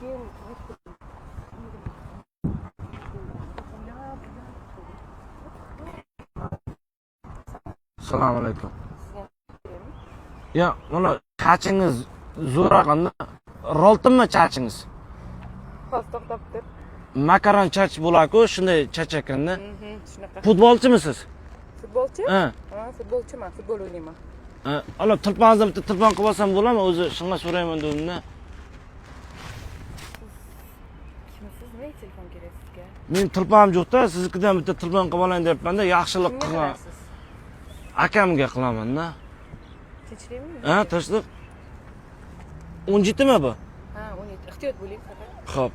Keyin Assalomu alaykum. Ya, mana chachingiz zo'r ekan-da. Roltinmi chachingiz? Hozir to'xtab tur. Makaron chach bo'lar-ku, shunday chach ekanda. Shunaqa. Futbolchimisiz? Futbolchi? Ha. Ha, futbolchiman, futbol o'ynayman. Ha, ala tulponingizdan bitta tulpon qilib olsam bo'ladimi? O'zi shunga so'rayman dedim-da. Kimsiz? Nimaga telefon kerak sizga? Men tulponim yo'q-da, siznikidan bitta tulpon qilib olayin deyapman-da, yaxshilik Kimga qilgan qilasiz? Akamga qilaman-da. Tinchlikmi? Ha, tinchlik. 17 mi bu? Ha, 17. Ehtiyot bo'ling faqat. Xo'p.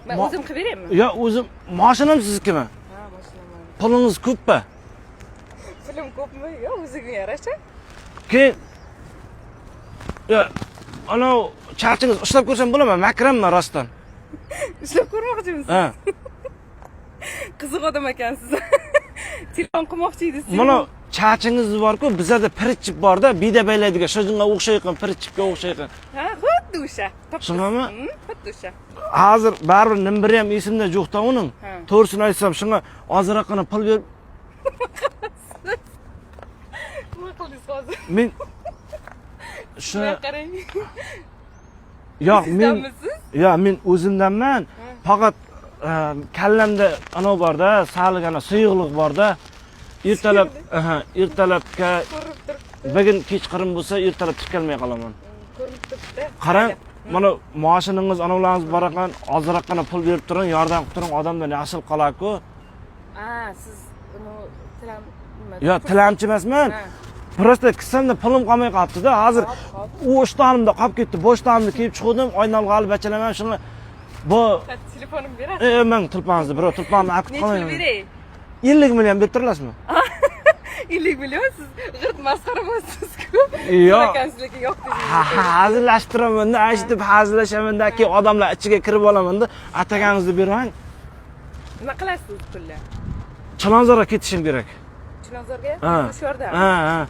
Men o'zim qilib beraymi? Yo, o'zim mashinam siznikimi? Ha, mashinam. Pulingiz ko'pmi? Pulim ko'pmi? Yo'q, o'ziga yarasha. Keyin yo, anav chachingiz ushlab ko'rsam bo'ladimi? Makrammi rostdan? Ishlab ko'rmoqchimisiz? Ha. Qiziq odam ekansiz. Telefon qilmoqchi edingiz. Mana chachingiz bor-ku, bizada pirichib bor-da, biyda baylaydigan, shunga o'xshayqan, pirichibga o'xshayqan. Ha, xuddi o'sha. Topdingiz. Shunami? Xuddi o'sha. Hozir baribir nimbiri ham esimda yo'q-da uning. Ha. To'g'risini aytsam, shunga ozroqgina pul berib Nima qildingiz hozir? Men shu Shunga qarang. yo'q, men Sizdanmisiz? Yo'q, men o'zimdanman. Faqat kallamda anov borda, salgana suyuqlik borda. Ertalab, aha, ertalabga Ko'rinib turibdi. bugun kechqurun bo'lsa, ertalab tikalmay qolaman. Ko'rinib turibdi. Qarang, mana moshiningiz, anovlaringiz bor ekan, ozroqgina pul berib turing, yordam qilib turing, odamdan yaxshilik qolar-ku. Ha, siz uni tilam nima? Yo'q, tilamchi emasman. Ha. Просто kissamda pulim qolmay qolibdi-da. Hozir Hop, hop. u ishtonimda qolib ketdi. Bo'sh ishtonimni kiyib chiqdim, oynalg'a olib bachalaman shuni. Bu Telefonimni berasiz. Mang tulponingizni birov tulponni olib Necha pul qolmayman. beray? 50 million berib turasizmi? 50 million siz g'irt masxara bo'lasiz-ku. Yo'q. Ekansiz, lekin yo'q dedingiz. Ha, hazillashib turaman-da, eshitib hazillashaman-da, keyin odamlar ichiga kirib olaman-da, atagangizni bermang. Nima qilasiz pulni? Chilonzorga ketishim kerak. Chilonzorga? Ha. O'sha yerda. Ha, ha.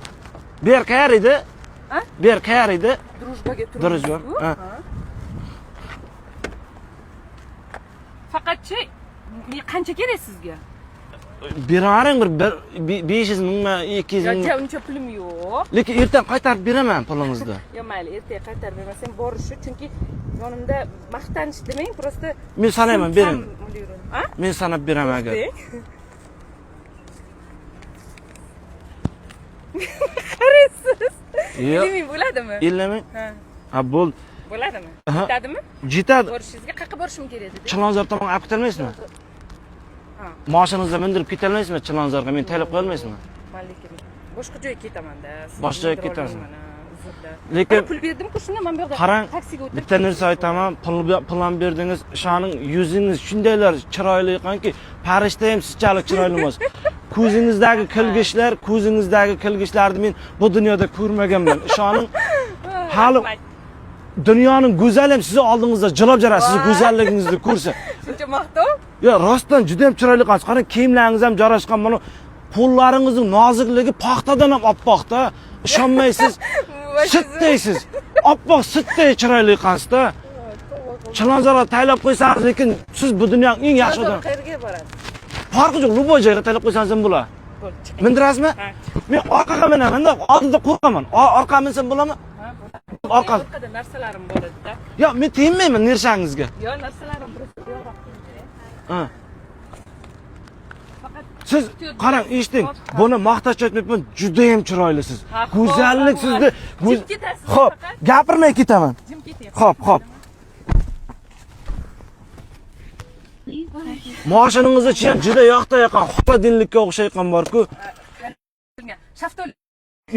Bu yer qayer edi? Ha? Bu yer qayer edi? Drujbaga turibsiz. Drujba, ha. Faqatchi qancha kerak sizga? Beraring bir 500 mingmi, 200 Yo, mingmi? uncha pulim yo'q. Lekin ertan qaytarib beraman pulingizni. Yo, mayli, ertaga qaytarib bermasam borishi, chunki yonimda maqtanish demang, просто Men sanayman, bering. Ha? Men sanab beraman agar. Bering. Qaraysiz. Yo'q. 50 ming bo'ladimi? 50 ming? Ha, Ha, bo'ldi. bo'ladimi? Aha. Yetadimi? Jetadi. Borishingizga qayerga borishim kerak dedi? Chilonzor tomonga olib ketolmaysizmi? Ha. Moshinangizda mindirib ketolmaysizmi Chilonzorga? Meni taylab qo'ya olmaysizmi? Man lekin boshqa joyga ketaman-da. Sizni Boshqa joyga mindira ketasiz. olmayman, ha, uzrda. Lekin Mana pul berdim-ku, shunda men bu yoqda qarang, taksiga o'tirib bitta narsa aytaman, pul ham berdingiz, ishoning, yuzingiz shundaylar chiroyli ekanki, farishta ham sizchalik chiroyli emas. Ko'zingizdagi kilgishlar, ko'zingizdagi kilgishlarni men bu dunyoda ko'rmaganman. Ishoning, hali dunyoning go'zali ham sizni oldingizda jilab jaradi, sizni go'zalligingizni ko'rsa. Shuncha maqtov? Yo, rostdan juda ham chiroyli ekansiz. Qarang, kiyimlaringiz ham jarashgan, mana qo'llaringizning nozikligi paxtadan ham oppoq-da. Ishonmaysiz. Sutdaysiz. Oppoq sutday chiroyli ekansizda. Chilonzorga taylab qo'ysangiz, lekin siz bu dunyoning eng yaxshi odami. Qayerga borasiz? Farqi yo'q, любой joyga taylab qo'ysangiz ham bo'ladi. Bo'ldi, chiqing. Mindirasizmi? Ha, Men orqaga minaman-da, oldinda qo'rqaman. Orqaga minsam bo'ladimi? ha, bo'ladi. Orqa. Orqada narsalarim bor edi-da. Yo'q, men tegmayman nershangizga. Yo, narsalarim просто bu yoqqa. Ha. Faqat Siz qarang, eshiting. Buni maqtash aytmayapman, juda ham chiroylisiz. Ha, xo'p, Go'zallik ha, sizni Jim ketasiz Xo'p, faqat. gapirmay ketaman. Jim keting. Xo'p, xo'p. Moshiningizni ichi ham juda yoqda yoqqan, xolodilnikka o'xshayotgan bor-ku. Shaftoli.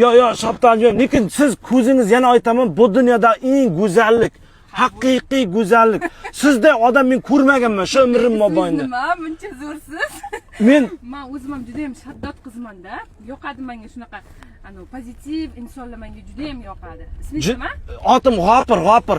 Yo, yo, shaftoli yo'q. Lekin siz ko'zingiz yana aytaman, bu dunyoda eng go'zallik, haqiqiy go'zallik. Sizday odam men ko'rmaganman shu umrim mobaynida. Nima, buncha zo'rsiz? Men Men o'zim ham juda ham shaddod qizman-da. Yoqadi menga shunaqa, ano, pozitiv insonlar menga juda ham yoqadi. Ismingiz nima? Otim G'opir, G'opir.